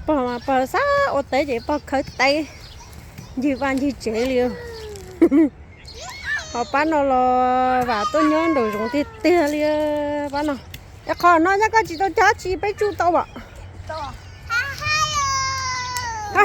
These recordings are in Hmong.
Pog mas pog xav ua teb ces pog khawb teb ncig vaj ncig tsev li. Ho pab no los vam tuaj nyob nraum zoov tiag tiag li pab no. Es qhov no nyob koj tsis tau cog tsi peb tsuj tau as?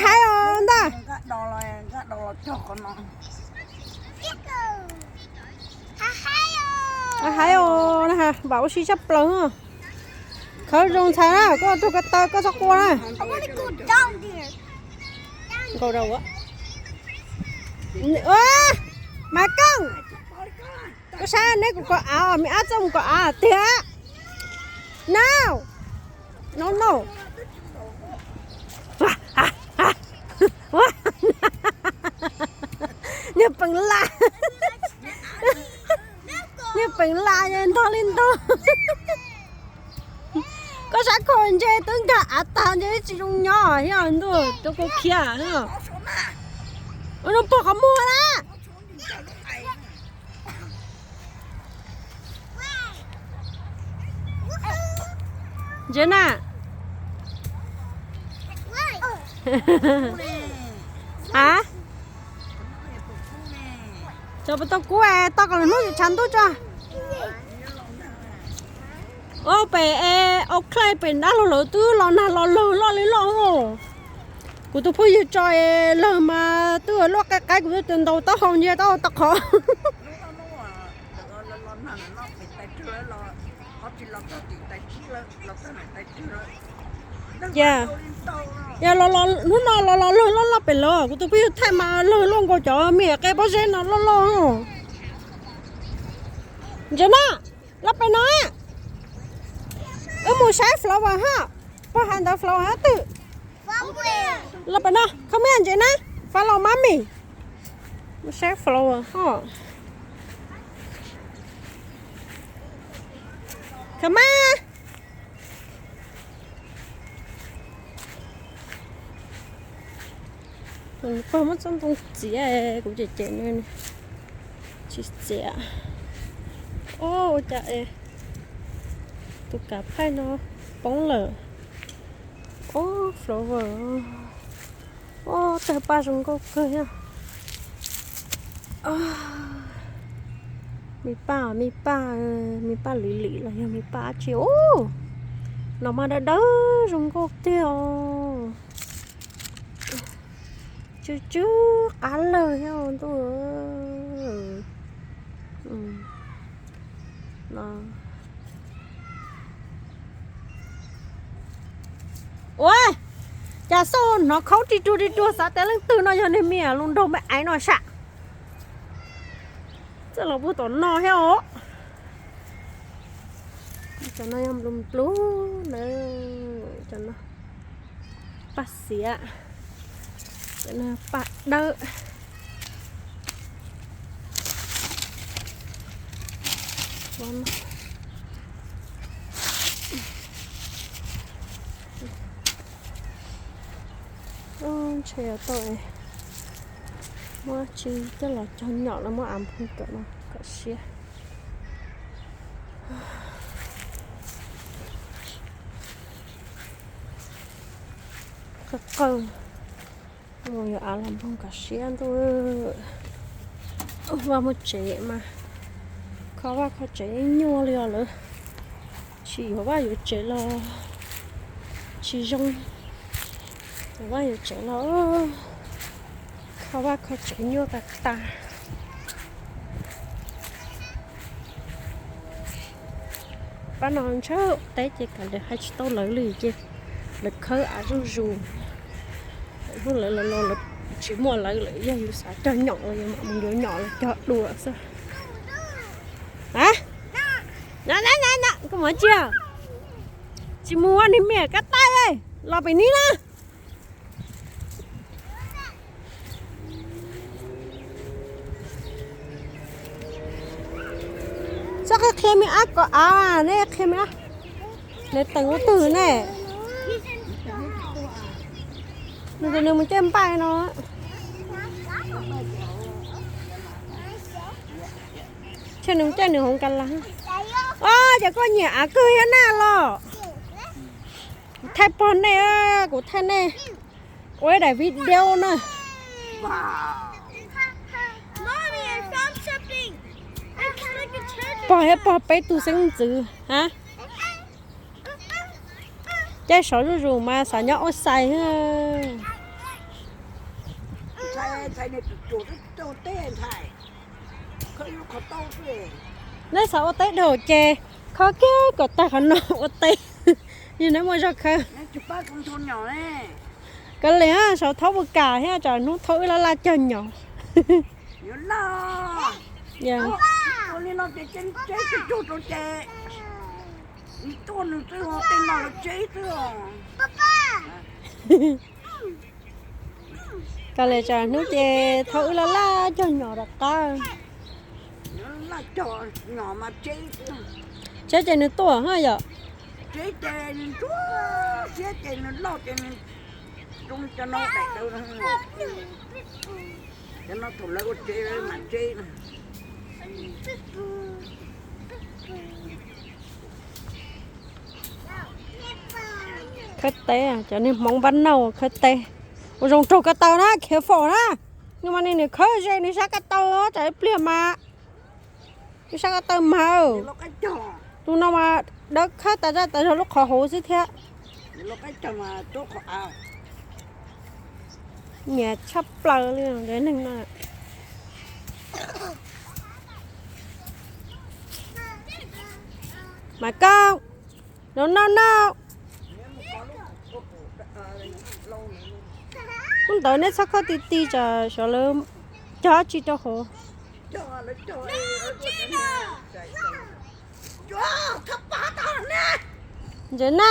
Haib os ntag. Haib os, vam ua si tshaj plaws. Khawb zoo ntxhais na, koj tug ko taw koj txhob qua na. Nkaus rau ua. Mas Kooj, koj saib neb kuv kom av, me ab txawj mus kom av tiag. No, no, no. Niag peev las, niag peev las ntog li ntog. Koj saib kho ntse twb nkag av tag ntse tsis zoo nyob thiab ntuj rau kua khiab. Ua no pog qhov muag na. Ntsia na. A, cov puas tau kub es tau kom lwm hnub tshav ntuj tso. Au pem, au clay pem dab laug lawv twb los nag los lawg loj li loj. Kuv tus phooj ywg tso es lawg mas twb luaj qaib qaib, kuv twb ntaus taub hau ntsia taub hau tau qhov. Yog, yog los los hnub no los los lawg loj loj pem lawv, kuv tus phooj ywg thaij mas lawg luaj nkaus cov me nyuam qe pob zeb no loj loj. Ntsia na, los pem no, wb mus saib flower ha. Pog hais ntawd flower twg? Los pem no, come here ntsia na, follow mommy. Mus saib flower ho. Come on. Pog muab txoj ntoo txiav, kuv cem cem nws tsis txiav. Ob, ua cas es tus kav phaij no poob lawm. Ob, flower. Ob, tawg paj zoo nkauj kawg thiab. Me paj, me paj, me paj lim lim los yog me paj dab tsi. Ub, los mas dawb dawb zoo nkauj tiag os. Tsw tsw qab lawg thiab ntuj. Ua cas xauj hnov khaub ri ruag ri ruag, xav tias leej twg no, yog niag me lus nraug me aiv no sas. Txawj los puag tom no thiab os. Cov no yog nplua nplua ntawd, cov no paj xiav, cov no paj dawb. Ntshe yuav tau muab tsi coj los cog nyom los muab av nphooj kawm no kom siab. Qawj qawj, mus yuav av los npog kom siab ntuj. Vaj muaj tsev mas kho vaj kho tsev nyuaj li os lawm. Tsis yuav vaj yuav tsev los tsis zoo. Yuav vaj yuav tsev los kho vaj kho tsev nyuaj tas tas. Pab no ntshaw teb ces kav liam hais tsis tau lawv li ces lawv khawb av zuj zus. Hnub lawv los los lawv tsis muaj lawv lawm, yog yus xav cog nyom los yus mam mus yuav nyom los cog dua xwb. Koj mus tsi? Tsis mus ua niag me kab taij, los pem ni na. Txhob qhia me ab kom av, nej qhia me ab. Nws teem ua twg ne? Nws mus caij npaij no. Ntshe nws mus caij nws hauv kas las. Os, ces koj nyiam av kawg thiab na los? Thaij pog nej, kuv thaij nej ua ib daim video na. Pog thiab pog peb tug xeeb ntxwv ha. Caij sov zuj zus mas xav nyob ua xais. Neb xav ua teb dhau ces kho kiag kom tag qhov no ua teb, yog neb muaj zog khawb. Kav liam, sov thaub ua kam thiab tsam hnub thaub wb laj laj cog nyom. Kav liam, tsam hnub ces thaub wb laj laj cog nyom rov qab. Tseb ces nws tuaj ha yom. Khawb teb, cov niag Hmoob Npab Nauj khawb teb. Ua zoo raug ko taw na, khiav fom na. Nws mas nws niam khawb ze nws sab ko taw, tsam ib pliag mas nws sab ko taw mas. Tus no mas dawb khawb tas zaj tas zog lub qhov hauv xwb thiab. Nyiam tshaj plaws li neeg no. Mas koj, no no no. Hnub ntawd neb txhob khawb ti ti tsam xyov lawv cog dab tsi rau hauv. Ntses na.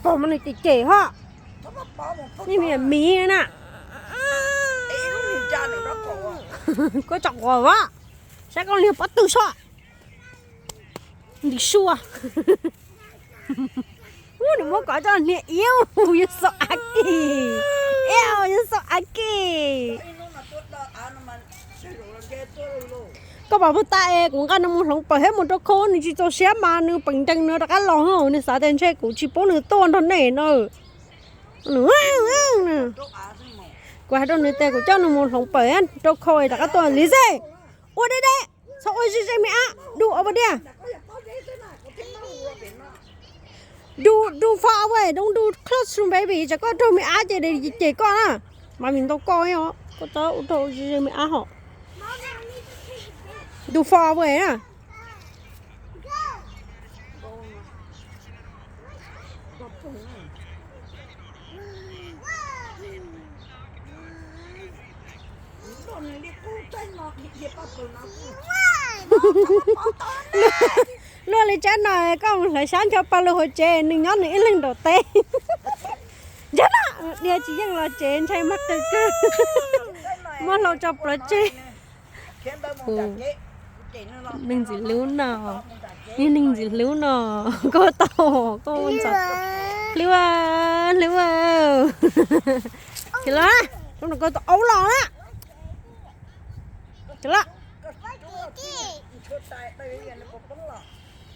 Pog muab nws cem cem ho. Nej me miv na. Koj tsom quav, saib koj niag pob tw soj. Ntim sua. Ub, nws muab kov coj niag iab, yuav xo av kis. Iab, yuav xo av kis. Koj pom puag ta es kuv nqa nws mus hloov pawg thiab mus rau khau, nws tsis txaus siab mas nws peem nrees nws rov qab los, nws xav tias ntshe kuv tsis pub nws tuaj nrog nej no. Kuv hais rau nws tias kuv coj nws mus hloov pawg rau khau rov qab tuaj. Lizzy, ua deb deb, txhob ua ze ze me ab, do over there. Do, do far away, don't do close to baby, tsam koj raug me ab ces cem koj na. Mas vim ntau koj os, koj txhob ua raug ze ze me ab hos. Do far away na. Luaj li tsab no koj mus hlawv xyab ncho pa lug hauv tsev, nws nyob nws ib leeg nraum teb. Ntshai na, dhia tsis yeej los tsev ntshai mas qw kawg. Muab hlau tso plawv tseg. Neeg ntxim hlub no, niag neeg ntxim hlub no, koj tau, koj ntxov, hlub, hlub. Ces los, koj tau aub los na. Ces los,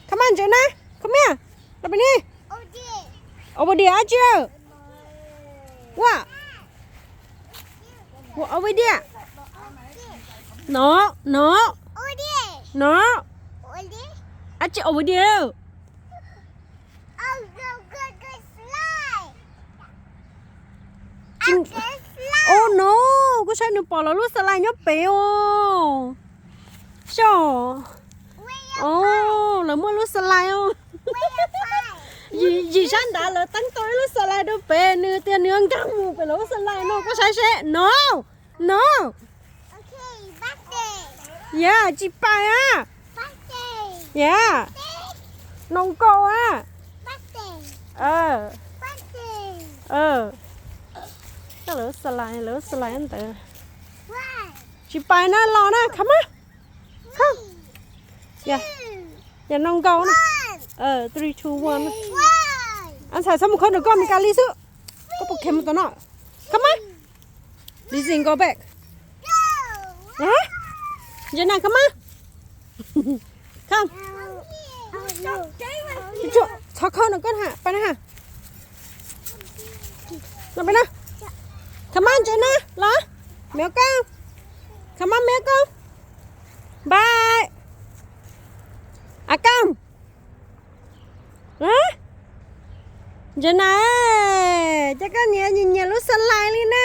come on, Jonah, come here. Los pem ni. Over there dab tsi? Ua, ua over there. No, no, no. Dab tsi over there? Oh no, kuv saib nws pom lawv lub slide nyob pem os. Xyov. Os, lawv muaj lub slide os. Yim sab nrad lawv teeb tau ib lub slide rau pem, nws tias nws nkag mus pem lawv lub slide no, koj saib seb. No, no. Yog tsis pais a. Yog, no nkaus a. Lawv lub slide, lawv lub slide ntawd. Tsis pais na, los na, come on. Yog no nkaus na. Three, two, one. Ab, ntxhais txhob mus khawb nram koj, Mes Kas Lis xwb. Koj puas kheev mus tom no? Come on. Lizzy, go back. Yog na, come on. Txhob khawb no koj ha, pab na ha. No pab na. Khas mab ntses na los. Mèo con. Khas mab mèo con. Bye. A koj. Ntses na, coj koj niam nyiam nyiam lub xas lais li na.